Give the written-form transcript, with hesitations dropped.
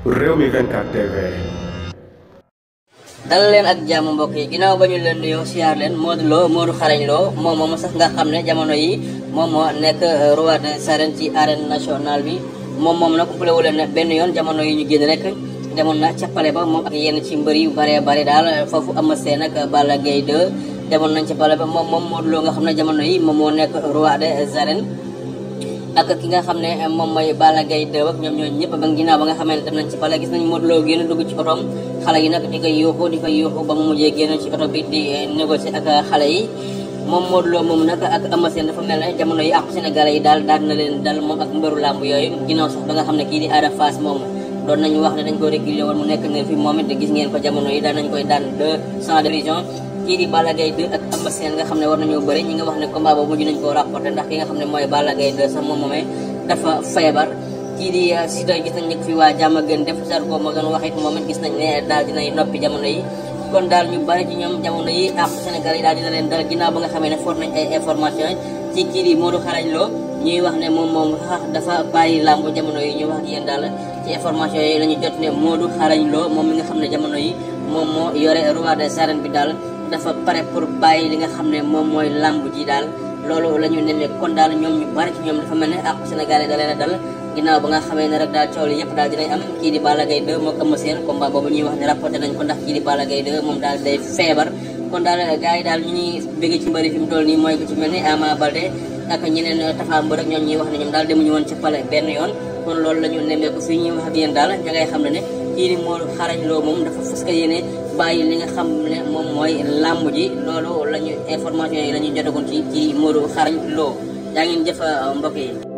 Rewmi 24 TV. dal leen ak jàmm mbokk yi ginnaaw ba ñu leen nuyoo siyaar leen Modou Xarañ Lo moom sax nga xam ne jamono yi moom moo nekk roi des arènes ci arène nationale bi moom nag umpale wu leen ne benn yoon jamono yi ñu génn rek demoon na ca pale ba moom ak yenn ci mbër yu bare daal foofu Eumeu Sène ak Balla Gaye 2 demoon nañ ca pale ba moom Modou Lo nga xam ne jamono yi moom moo nekk roi des arènes ak ki nga xam ne moom mooy Balla Gaye 2 ak ñoom ñooñu ñëpp ba ginnaaw ba nga xamante dem nañ ci pale gis nañ Modou Lo génn dugg ci otoom xale yi nag di koy yuuxu ba mu mujjee génn ci oto bi di négocier ak xale yi moom Modou Lo moom nag ak Eumeu Sène dafa mel ne jamono yi ak Sénégalais yi daal na leen dal moom ak mbëru làmb yooyu ginnaaw sax ba nga xam ne kii di Ada Fass moom doon nañu wax ne dañ ko réguler woon mu nekk ne fi moom it gis ngeen ko jamono yi daan nañ koy daan 200 division kii di Balla Gaye 2 ak Eumeu Sène nga xam ne war nañoo bëri ñi nga wax ne combat boobu mujj nañ koo rapporté ndax ki nga xam ne mooy Balla Gaye 2 sax moom moomee dafa feebar kii di Siteu gis nañ nekk fi waa jàmm gën def sar ko moo doon wax it moom it gis nañ ne daal dinay noppi jamono yi kon daal ñu bari ci ñoom jamono yi ak Sénégal yi daal dina leen dal ginnaaw ba nga xamee ne foot nañ ay information ci kii di Modou Xarañ Lo ñuy wax ne moom dafa bàyyi làmb jamono yi ñu wax ak yéen daal ci information yi la ñu jot ne Modou Xarañ Lo moom mi nga xam ne jamono yi moom moo yore roi des arènes bi daal dafa pare pour bàyyi li nga xam ne moom mooy làmb ji daal loolu la ñu nemmee kon daal ñoom ñu bari ci ñoom dafa mel ne ak Sénégal yi da leen a dal ginnaaw ba nga xamee ne rek daal coow li yëpp daal dinañ am kii di Balla Gaye 2 moo ko Eumeu Sène combat boobu ñuy wax ne rapporté nañ ko ndax kii di Balla Gaye 2 moom daal day feebar kon daal gars yi daal ñu ñuy bëgg ci mbëri fi mu toll nii mooy ku ci mel ni Ama Baldé ak ñeneen Tapha Mbeur rek ñoom ñuy wax ne ñoom daal demuñu woon ci pale benn yoon kon loolu la ñu nemmee ko fii ñuy wax ak yéen daal ña ngay xam ne kii di Modou Xarañ Lo moom dafa fas yéene bàyyi li nga xam ne moom mooy làmb ji loolu la ñu information yi la ñu jotagoon ci Modou Xarañ Lo yaa ngeen jëf mbokk yi